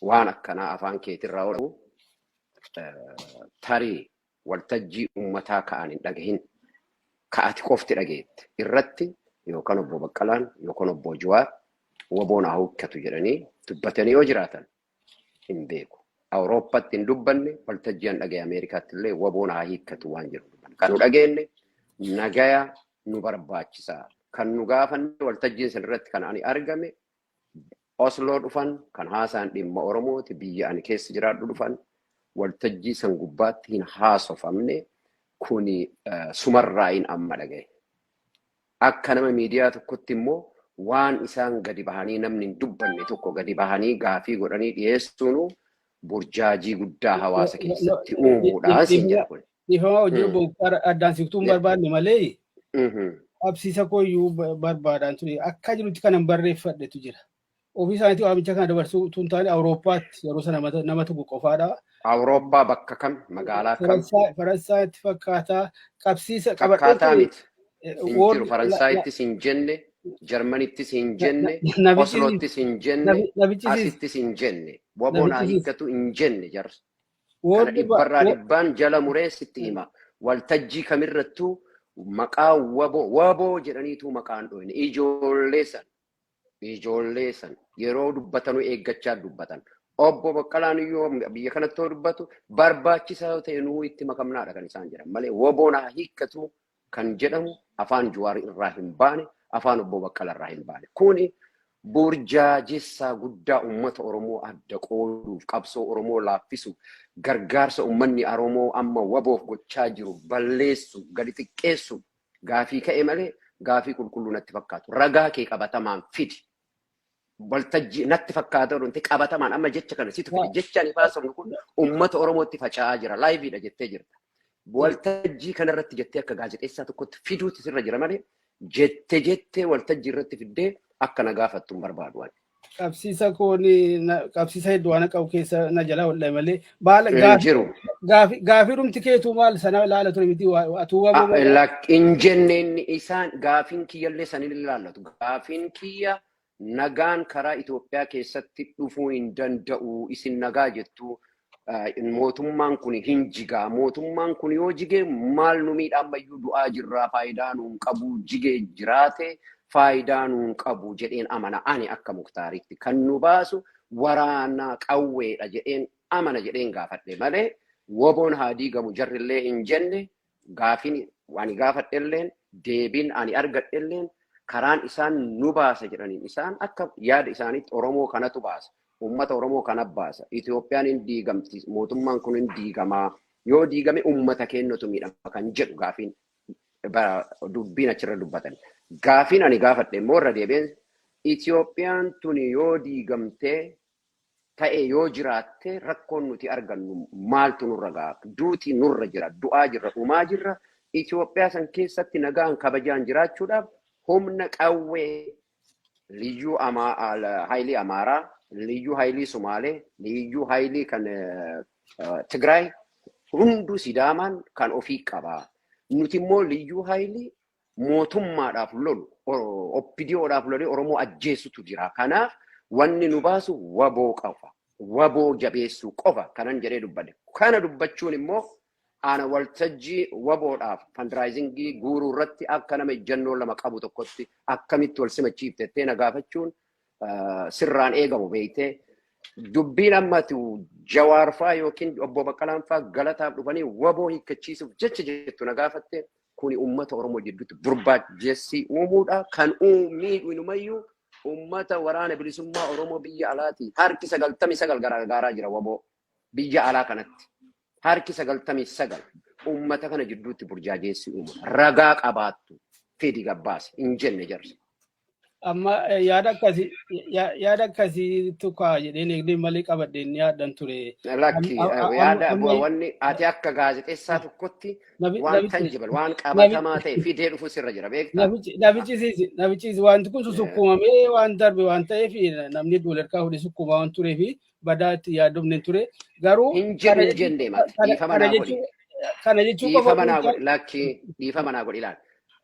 Waan akkanaa afaan keetirraa oolu tarii waltajjii uummataa ka'an hin dhagahin, ka'ati qofti dhageette irratti yookaan obbo Baqqalaan yookaan obbo Jawaar WBOn haa hiikkatu jedhanii dubbatanii yoo jiraatan hin beeku. Awurooppaatti hin dubbanne, waltajjii an dhagaye Ameerikaatti illee WBOn haa hiikkatu waan jedhu dubbanne. Kan nu dhageenye nagaya nu barbaachisaa. Kan nu gaafanne waltajjiin san irratti kan ani argame Osloo dhufan, kan haasaan dhimma Oromooti, biyya ani keessa jiraadhu dhufan, waltajjii san gubbaatti hin haasofamne. Kuni sumarraayin amma dhagaye. Akka nama miidiyaa tokkotti immoo waan isaan gadi bahanii namni hin dubbanne tokko gadi bahanii gaafii godhanii dhiyeessuunu burjaajii guddaa hawaasa keessatti uumuudha siin jedha kun. Dhiifama hojii obbo Muktaar, addaan siqtuu hin barbaanne malee qabsiisa kooyyuu barbaadaan ture. Akka jirutti kanan barreeffadhetu jira. Ofii isaaniitii waamicha kana dabarsuu utuu hin taane, Awurooppaatti yeroo sana nama tokko qofaadha. Awurooppaa bakka kam, magaalaa kam? Faransaayitti fakkaataa qabsiisa qabadhee Fakkaataa ture. miti. Hin jiru. Faransaayittis hin jenne, Jarmanittis hin jenne, Osloottis hin jenne, asittis hin jenne. WBOn haa hiikkatu hin jenne jarri. Kana dhibbarraa dhibbaan jala muree sitti hima. Waltajjii kamirrattuu maqaa WBO WBO jedhaniitu maqaan dhoyne. Ijoollee san yeroo dubbatanuu eeggachaa dubbatan. Obbo Baqqalaan iyyuu biyya kanatti yoo dubbatu barbaachisaa yoo ta'e nuu itti makamnaadha kan isaan jedhan malee WBOn haa hiikkatu kan jedhamu afaan Jawaar irraa hin baane, afaan obbo Baqqalaa irraa hin baane. Kuni burjaajessaa guddaa uummata Oromoo adda qooduuf, qabsoo Oromoo laaffisuuf, gargaarsa uummanni Oromoo amma WBOf gochaa jiru balleessu, gadi xiqqeessu gaafii ka'e malee gaafii qulqulluu natti fakkaatu. Ragaa kee qabatamaan fidi. Waltajjii natti fakkaata wanti qabatamaan amma jecha kana situ fide. Jecha ani haasofnu kun uummata Oromootti faca'aa jira. Liveiidha jettee jirta. Waltajjii kanarratti jettee akka gaazexeessaa tokkotti fiduuti sirra jira malee jette jettee waltajjii irratti fiddee akka na gaafattu hin barbaadu ani. Qabsiisa koon qabsiisa hedduu waan qabu keessa na jalaa hodhe malee baala Hin jiru. Gaafii dhumti keetuu maal sana ilaala ture miti atuu WBO Hin jenne inni isaan gaafiin kiyyallee sanin ilaallatu. Gaafiin kiyya nagaan karaa Itoophiyaa keessatti dhufuu hin danda'u. Isin nagaa jettu, mootummaan kun hin jigaa. Mootummaan kun yoo jige maal nu miidha? Ammayyuu du'aa jirraa, faayidaa nuun qabu, jigee jiraate faayidaa nuun qabu jedheen amana ani akka Muktaaritti. Kan nu baasu waraana qawweedha jedheen amana jedheen gaafadhe malee WBOn haa diigamu jarrillee hin jenne. Gaafiin ani gaafadhelleen, deebiin ani argadhelleen, karaan isaan nu baasa jedhaniin isaan akka yaada isaaniitti Oromoo kanatu baasa. Uummata Oromoo kana baasa. Itoophiyaan hin diigamti. Mootummaan kun hin diigamaa. Yoo diigame uummata keenyatu miidhama kan jedhu gaafiin dubbiin achirra dubbatan. Gaafiin ani gaafadhe immoo irra deebi'een, Itoophiyaan tuni yoo diigamtee ta'e yoo jiraatte rakkoon nuti argannu maaltu nurra ga'a? Duuti nurra jira, du'aa jirra, dhumaa jirra. Itoophiyaa san keessatti nagaan kabajaan jiraachuudhaaf humna qawwee liyyuu haayilii Amaaraa, liyyuu haayilii Sumaalee, liyyuu haayilii kan Tigraay hunduu Sidaamaan kan ofii qaba. Nuti immoo liyyuu haayilii mootummaadhaaf lolu, OPDOdhaaf lolee Oromoo ajjeesutu jira. Kanaaf wanni nu baasu WBO qofa. WBO jabeessuu qofa kanan jedhee dubbadhe. Kana dubbachuun immoo ana waltajjii WBOdhaaf fundraisingii guuruu irratti akka nama ejjennoo lama qabu tokkotti akkamitti wal simachiiftettee na gaafachuun sirraan eegamu beektee. Dubbiin ammatu Jawaar faa yookiin obbo Baqqalaan faa galataaf dhufanii WBO hiikkachiisuuf jecha jettu na gaafatte, kuni uummata Oromoo jidduutti burbaajessii uumuudha. Kan miidhu inumayyuu uummata waraana bilisummaa Oromoo biyya alaati. Harki 99 gargaaraa jira WBO biyya alaa kanatti. Harki 99 uummata kana jidduutti burjaajeessii uumuudha. Ragaa qabaattu fidi gabbaase hin jenne jarri. Amma yaada akkasii tukaa jedheen eegdee malee qabadheen yaaddan ture. Lakki, yaada wanni ati akka gaazexeessaa tokkotti waan tangible, waan qabatamaa ta'e fidee dhufu sirra jira, beektaa? Nafichisiisi, wanti kun susukkuumamee waan darbe waan ta'eef, namni duularkaa fuudhee sukkuumaa waan tureef badaa itti yaaddomne ture. Garuu Hin jedhu hin jenne mati. Dhiifama naa godhi. Kana jechuu qofa. Dhiifama naa godhi, lakki, dhiifama naa godhi, ilaali.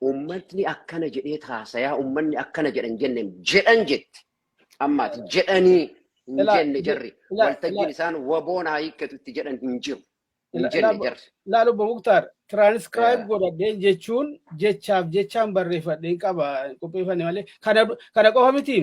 Uummatni akkana jedhee taasayaa, uummanni akkana jedhan jenne jedhan jette. Ammaati jedhanii Hin jenne jarri. Waltajjiin isaan WBOn haa hiikkatu itti jedhan hin jiru. Hin jenne jarri. Laal, obbo Muktaar, tiraanskraayib godhadhee jechuun jechaaf jechaan barreeffadheen qaba, qopheeffanne malee. Kana qofa miti,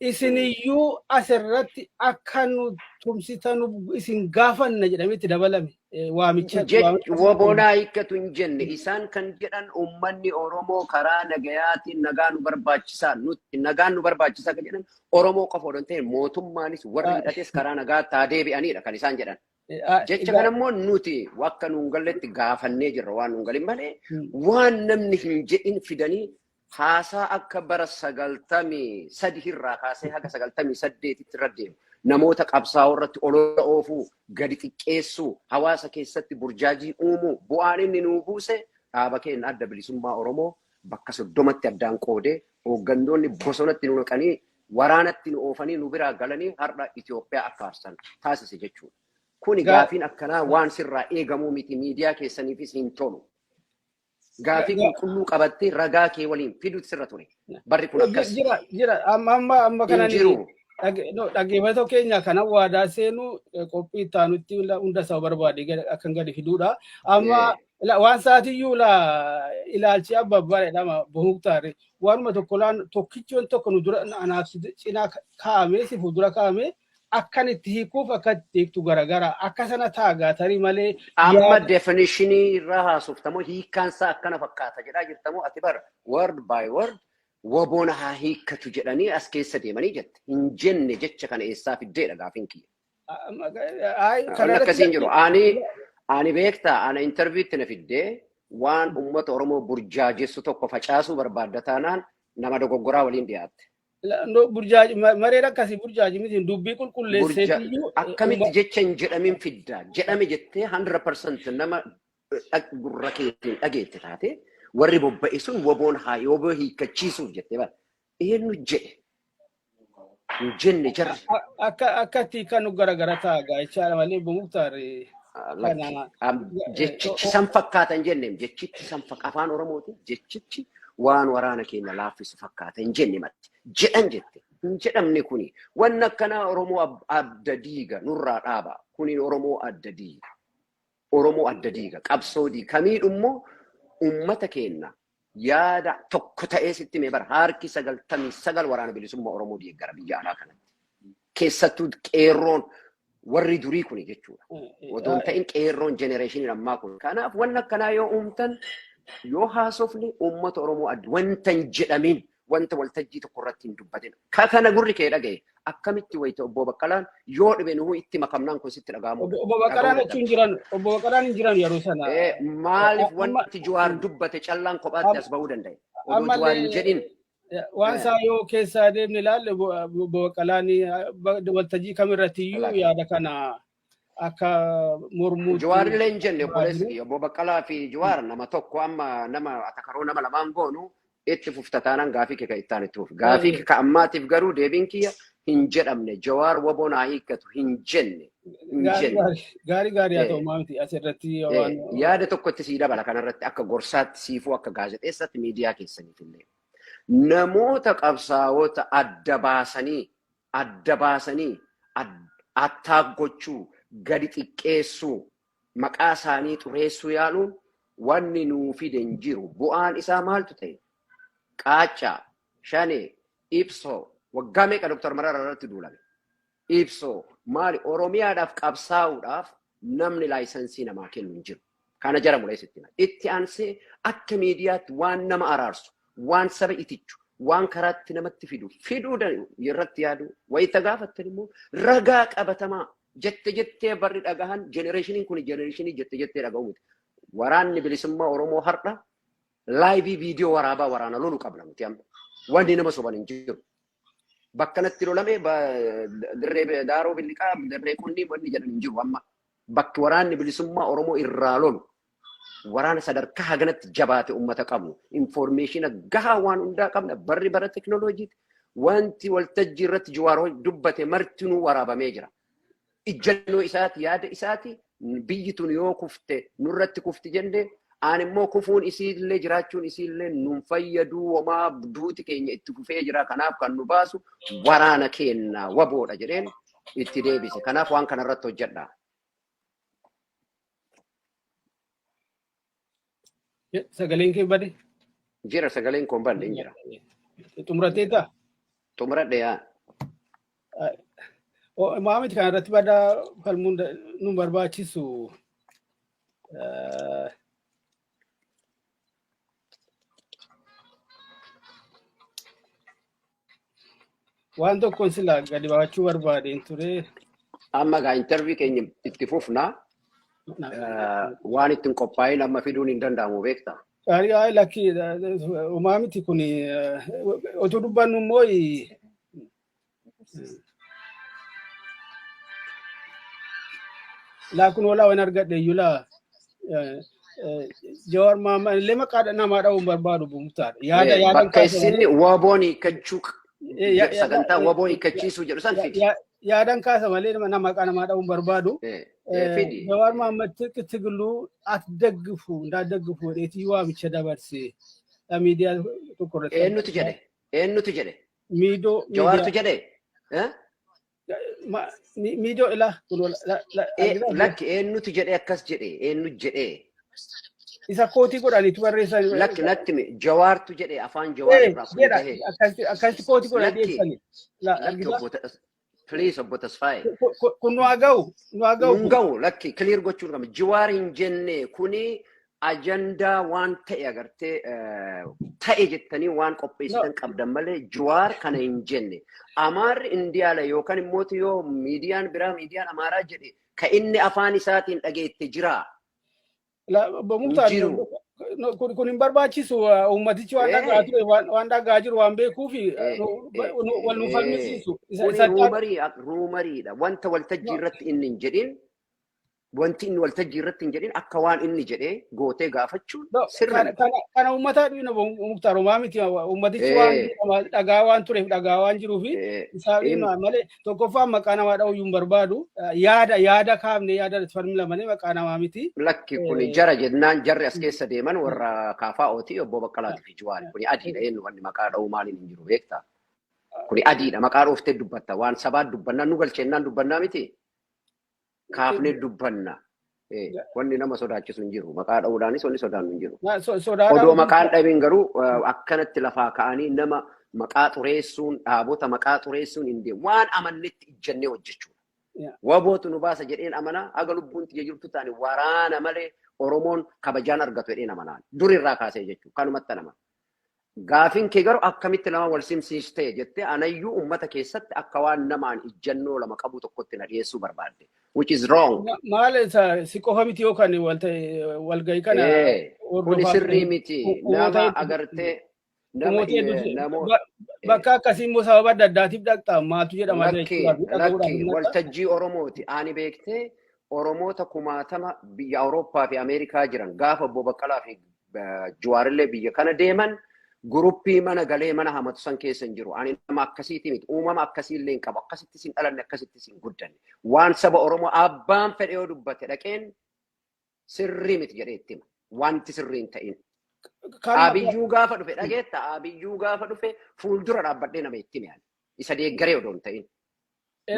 isiniyyuu asirratti akka nu tumsitanu isin gaafanna jedhamee itti dabalame waamicha. WBOn haa hiikkatu hin jenne. Isaan kan jedhan uummanni Oromoo karaa nagayaatiin nagaa nu barbaachisaa, nuti nagaan nu barbaachisaa kan jedhan Oromoo qofa odoo hin ta'in mootummaanis warri hidhates karaa nagaatti haa deebi'anidha kan isaan jedhan. Jecha kana immoo nuti akka nuun galletti gaafannee jirra, waan nuun galin malee waan namni hin jedhin fidanii haasaa akka bara 93 irraa kaasee haga 98tti irra deemu. Namoota qabsaa'oo irratti olola oofuu, gadi xiqqeessuu, hawaasa keessatti burjaajii uumuu, bu'aan inni nuu buuse dhaaba keenya Adda Bilisummaa Oromoo bakka 30tti addaan qoodee, hooggantoonni bosonatti nu naqanii, waraanatti nu oofanii, nu biraa galanii har'a Itoophiyaa akka aarsan taasise jechuudha. Kuni gaafiin akkanaa waan sirraa eegamuu miti, miidiyaa keessaniifis hin tolu. Gaafii qulqulluu qabattee ragaa kee waliin fiduutu sirra ture. Barri kun akkas. Jira, jira, amma amma amma Hin kanan jiru. Dhaggeeffattoota keenya kana waadaa seenu, qophii itti aanutti hunda isaa barbaade akkan gadi fiduudha. Amma waan sa'aatiyyuu ilaalchi abba abbaa jedhama Muktaar. Waanuma tokko laan tokkichoon tokko nu dura anaaf si cinaa kaa'amee, si fuuldura kaa'amee, akkan itti hiikuuf akka itti hiiktu garagara akka sana taagaa tarii malee. Amma definitionii irraa haasoftamoo, hiikkaan isaa akkana fakkaata jedhaa jirtamoo? Ati bara word by word WBOn haa hiikkatu jedhanii as keessa deemanii jette. Hin jenne. Jecha kana eessaa fiddeedha gaafiin kiyya. Wanni akkasii hin jiru. Ani beektaa, ana interviewtti na fiddee waan uummata Oromoo burjaajessu tokko facaasuu barbaadda taanaan nama dogoggoraa waliin dhiyaatte. Burjaaji mareen akkasii burjaaji miti, dubbii qulqulleesseetiyyuu. Akkamitti jecha hin jedhamin fidda? Jedhame jettee 100% nama gurra keetiin dhageette taate, warri bobba'e sun WBOn haa WBO hiikkachiisuuf jettee bara. Eenyu jedhe? Hin jenne jarri. Akka itti kan garagara ta'a jechaadha malee, obbo Muktaar. Jechichi san fakkaata hin jenneem. Jechichi san afaan Oromootiin jechichi waan waraana keenya laaffisu fakkaata hin jenne matti. Jedhan jette. Hin jedhamne kuni. Wanni akkanaa Oromoo adda diiga, nurraa dhaaba. Kuni Oromoo adda diiga. Oromoo adda diiga. Qabsoo diiga. Kamiidhummoo uummata keenya yaada tokko ta'ee sitti mee bara harki 99 Waraana Bilisummaa Oromoo deeggara biyya alaa kanatti. Keessattuu qeerroon warri durii kuni jechuudha. Otoo hin ta'in qeerroon generationiin ammaa kun. Kanaaf wanni akkanaa yoo uumtan, yoo haasofne uummata Oromoo adda wanta hin jedhamin, wanta waltajjii tokko irratti hin dubbatin. Ka kana gurri kee dhagaye akkamitti wayita obbo Baqqalaan yoo dhibe nuhu itti makamnaan kun sitti dhaga'amu? Obbo Baqqalaan jechuun jiran, obbo Baqqalaan hin jiran yeroo sana. Maaliif wanti Jawaar dubbate callaan kophaatti as bahuu danda'e? Odoo Jawaar hin jedhin. Waan isaa yoo keessa deemne ilaalle, obbo Baqqalaan waltajjii kamirratti iyyuu yaada kana akka mormuutti. Jawaar illee hin jenne, obboleessi kiyya. Obbo Baqqalaa fi Jawaar nama tokko. Amma nama atakaroo nama lamaan goonu itti fufta taanaan gaafii kee kan itti aanu itti fufi. Gaafii kee ka ammaatiif garuu deebiin kiyya hin jedhamne. Jawaar WBOn haa hiikkatu hin jenne. Hin jenne. Gaarii gaarii haa ta'u, maamti asirratti waan. Yaada tokkotti sii dabala kanarratti, akka gorsaatti siifuu, akka gaazexeessaatti miidiyaa keessaniif illee. Namoota qabsaa'ota adda baasanii attaak gochuu, gadi xiqqeessuu, maqaa isaanii xureessuu yaaluun wanni nuu fide hin jiru. Bu'aan isaa maaltu ta'e? Qaaccaa, Shanee, Ibsoo, waggaa meeqa Dr. Mararaa irratti duulame? Ibsoo maali? Oromiyaadhaaf qabsaa'uudhaaf namni licensii namaa kennu hin jiru. Kana jara muleessitti. Itti aansee akka miidiyaatti waan nama araarsu, waan saba itichu, waan karaatti namatti fidu, fiduu irratti yaadu, wayita gaafattan immoo ragaa qabatamaa jette jettee barri dhagahan, generationiin kun generationii jette jettee dhaga'u miti. Waraanni Bilisummaa Oromoo har'a live viidiyoo waraabaa waraana lolu qabna nuti amma. Wanni nama soban hin jiru. Bakka natti lolame, dirree Daaroo Billiqaa, dirree Qunnii wanni jedhan hin jiru amma. Bakki Waraanni Bilisummaa Oromoo irraa lolu waraana sadarkaa haganatti jabaate uummata qabnu. Informationa gahaa waan hundaa qabna. Barri bara teknooloojiiti. Wanti waltajjii irratti Jawaar dubbate martinuu waraabamee jira. Ijjannoo isaati, yaada isaati. Biyyi tun yoo kufte nurratti kufti jenne, aan immoo kufuun isiillee jiraachuun isiillee nun fayyaduu, homaa duuti keenya itti fufee jira. Kanaaf kan nu baasu waraana keenya WBOdha jedheen. itti deebise. Kanaaf waan kanarratti hojjedha. Sagaleen kee bade? Jira, sagaleen koo hin badne, hin jira. Xumurateeta? Xumuradhe yaa. Maamiti kana irratti badaa falmuun nu barbaachisu. Waan tokkoon silaa gadi baafachuu barbaadeen ture. Amma gaa interview keenya itti fufna. Waan ittiin qophaa'in amma fiduun hin danda'amu, beektaa? Ay, lakki, homaa miti kun, otoo dubbannu immoo laa kun walaa waan argadhe iyyuu laa Jawaar Mahammad illee maqaa namaa dha'uu hin barbaadu, Muktaar. Yaada yaadan Bakka isin WBOn hiikkachuu sagantaa WBO hiikkachiisuu jedhu san fidi. Yaadan kaasa malee nama maqaa namaa dha'uu hin barbaadu. Fidi. Jawaar Mahammad ትግሉ አትደግፉ እንዳትደግፉ jedheetii waamicha dabarse miidiyaa tokko irratti. Eenyutu jedhe? Eenyutu jedhe? Miidoo. Jawaartu jedhe? Miidoo ilaa. Lakki, eenyutu jedhe akkas jedhe? Eenyu jedhe? Isa quote godhaniitu barreessan. Lakki, natti himi. Jawaartu jedhe, afaan Jawaar irraa kun gahe. Akkasitti quote godhanii Lakki. dhiyeessani. Lakki, obbo, please, obbo Tasfaayee. Kun nu haa ga'u. Nu haa ga'u. Nun ga'u, lakki, clear gochuu qabna. Jawaar hin jenne. Kuni ajandaa waan ta'e agartee ta'e jettanii waan qopheessitan qabdan malee Jawaar kana hin jenne. Amaarri Indiyaala yookaan immoo yoo miidiyaan biraa, miidiyaan Amaaraa jedhe, ka inni afaan isaatiin dhageette jira. Obbo Muktaar, Jiru. kun hin barbaachisu. Uummatichi waan dhagaa ture, waan dhagaa jiru waan beekuuf wal nu falmisiisu. Kuni rumoriidha. Wanta waltajjii irratti inni hin jedhin, wanti inni waltajjii irratti hin jedhin akka waan inni jedhee gootee gaafachuun sirrii. Kana uummataa dhiina, Muktaar, homaa miti. Uummatichi waan dhagaa waan tureef, dhagaa waan jiruuf isaa dhiina malee tokkoffaan maqaa namaa dha'uu hin barbaadu. Yaada kaafne, yaada falmila malee maqaa namaa miti. Lakki, kuni jara jennaan jarri as keessa deeman warra KFOti, obbo Baqqalaatii fi Jawaari. Kuni adiidha, eenyu wanni maqaa dha'uu maaliin hin jiru, beektaa? Kuni adiidha, maqaa dhooftee dubbatta. Waan sabaa dubbannaa nu galcheennaan dubbannaa miti. Kaafnee dubbanna. Wanni nama sodaachisu hin jiru. Maqaa dha'uudhaanis wanni sodaannu hin jiru. Odoo maqaan dhabiin garuu akkanatti lafaa ka'anii nama maqaa xureessuun, dhaabota maqaa xureessuun hin deemu. Waan amannetti ijjannee hojjechuudha. WBOtu nu baasa jedheen amanaa, haga lubbuun tiyya jirtu taane waraana malee Oromoon kabajaan argatu jedheen amanaa. Durirraa kaasee jechuudha. Kanumatti amana. Gaafiin kee garuu akkamitti lama wal simsiistee jettee anayyuu uummata keessatti akka waan namaan ijjannoo lama qabu tokkotti na dhiyeessuu barbaadde. Which is wrong. Maal isa si qofa miti yookaan walgahii kana Kuni sirrii miti. Nama agartee nama namoota bakka akkasii immoo sababa adda addaatiif dhaqxa, maaltu jedhama? Lakki, lakki, waltajjii Oromooti. Ani beektee Oromoota kumaatama biyya Awurooppaa fi Ameerikaa jiran gaafa obbo Baqqalaa fi Jawaarillee biyya kana deeman guruppii mana galee mana hamatu san keessa hin jiru. Ani nama akkasiiti miti. Uumama akkasii illee hin qabu. Akkasitti sin dhalanne, akkasitti sin guddanne. Waan saba Oromoo abbaan fedhe yoo dubbate dhaqeen sirrii miti jedhee itti hima. Wanti sirrii hin ta'in. Abiyyuu gaafa dhufe dhageetta, Abiyyuu gaafa dhufe fuuldura dhaabbadhee nama itti hime. Isa deeggaree odoo hin ta'in.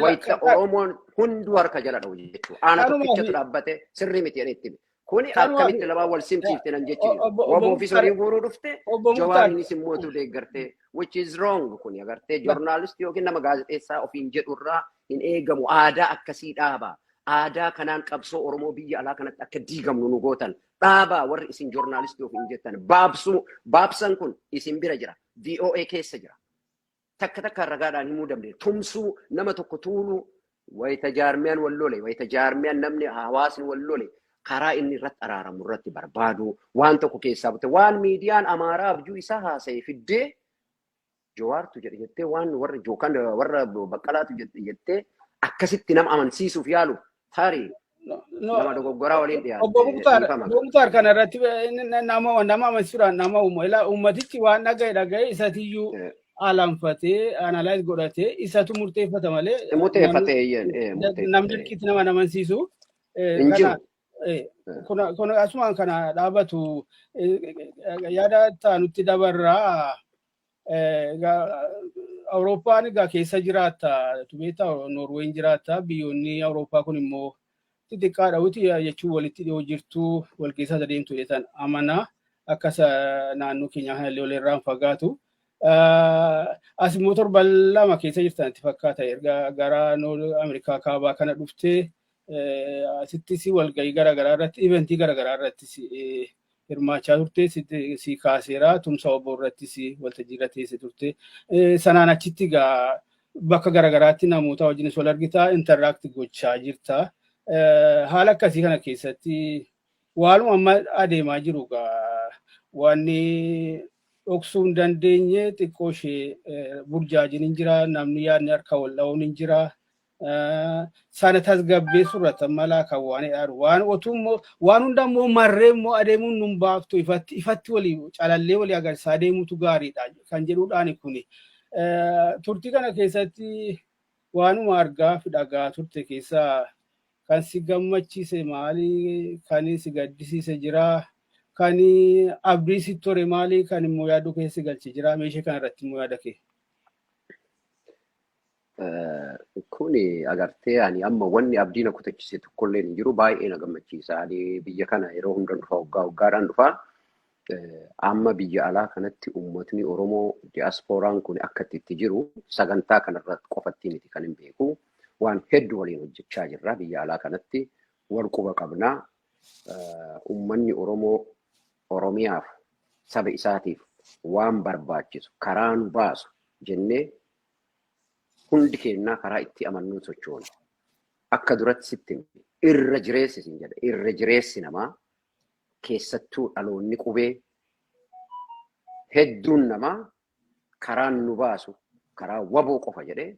Wayita Oromoon hunduu harka jala dha'u jechuudha. Aana tokkichatu dhaabbate sirrii miti jedhee itti hime. Kuni akkamitti lamaan wal simsiifte nan jechuudha. WBOfis horii guuruu dhufte, Jawaarinis immoo deeggartee, which is wrong. Kuni agartee journalist yookiin nama gaazexeessaa ofiin jedhurraa hin eegamu. Aadaa akkasii dhaaba. Aadaa kanaan qabsoo Oromoo biyya alaa kanatti akka diigamnu nu gootan. Dhaabaa, warri isin journalist ofiin jettan. Baabsuu baabsan kun isin bira jira. VOA keessa jira. Takka takkaan ragaadhaan himuu dandeenya. Tumsuu, nama tokko tuuluu, wayita jaarmiyaan wal lole, wayita jaarmiyaan namni hawaasni wal lole, karaa inni irratti araaramu irratti barbaadu, waan tokko keessaa bute, waan miidiyaan Amaaraa abjuu isaa haasa'e fiddee Jawaartu jedhe jettee, waan warra yookaan warra Baqqalaatu jettee akkasitti nama amansiisuuf yaalu tarii nama dogoggoraa waliin dhiyaate. Obbo Muktaar, kana irratti nama amansiisuudhaan nama uumu. Ilaa, uummatichi waan dhaga'e dhaga'e isatiyyuu alanfatee analyze godhatee isatu murteeffata malee. Murteeffatee. Namni dirqiitti nama amansiisu. Hin jiru. Kun asumaan kana dhaabatu, yaada taanutti dabarraa. Awurooppaan egaa keessa jiraatta, beektaa, Noorween jiraatta, biyyoonni Awurooppaa kun immoo xixiqqaadha wuti jechuun walitti dhiyoo jirtu, wal keessa adeemtu jedhan amanaa, akka naannoo keenyaa kanallee walirraa hin fagaatu. As immoo torban 2 keessa jirtan itti fakkaata, erga gara Ameerikaa kaabaa kana dhuftee asittis walgahii garaagaraa irratti, eventii garaagaraa irrattis hirmaachaa turte, si kaaseera. Tumsa obbo irrattis waltajjii irra teesse turte. Sanaan achitti egaa bakka garaagaraatti namoota wajjinis wal argitaa, interact gochaa jirta. Haala akkasii kana keessatti waanuma amma adeemaa jiru egaa wanni dhoksuu hin dandeenye xiqqoo ishee burjaajiin hin jira, namni yaadni harka wal dha'uun hin jira. Sana tasgabbeessuu irratti malaa kan waan jedharu waan otuu immoo waan hunda immoo marree immoo adeemuun nun baaftu, ifatti ifatti walii calallee walii agarsiisaa adeemuutu gaariidha kan jedhuudhaani kuni. Turtii kana keessatti waanuma argaa fi dhagaa turte keessaa kan si gammachiise maali? Kan si gaddisiise jira? Kan abdii si tore maali? Kan immoo yaaduu keessa galche jira? Meeshee kana irratti immoo yaada kee. Kuni agartee, ani amma wanni abdii na kutachiise tokkollee hin jiru, baay'ee na gammachiisa. Ani biyya kana yeroo hunda dhufa, waggaa waggaadhaan dhufa. Amma biyya alaa kanatti uummatni Oromoo diyaaspooraan kun akka itti jiru sagantaa kanarratti qofatti miti kan hin beeku. Waan hedduu waliin hojjechaa jirra, biyya alaa kanatti wal quba qabnaa. Uummanni Oromoo Oromiyaaf, saba isaatiif waan barbaachisu karaa nu baasu jennee hundi keenyaa karaa itti amannuun sochoona. Akka duratti sitti irra jireessi sin jedha. Irra jireessi namaa, keessattuu dhaloonni qubee hedduun namaa, karaan nu baasu karaa WBO qofa jedhee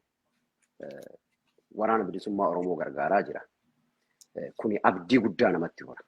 Waraana Bilisummaa Oromoo gargaaraa jira. Kuni abdii guddaa namatti hora.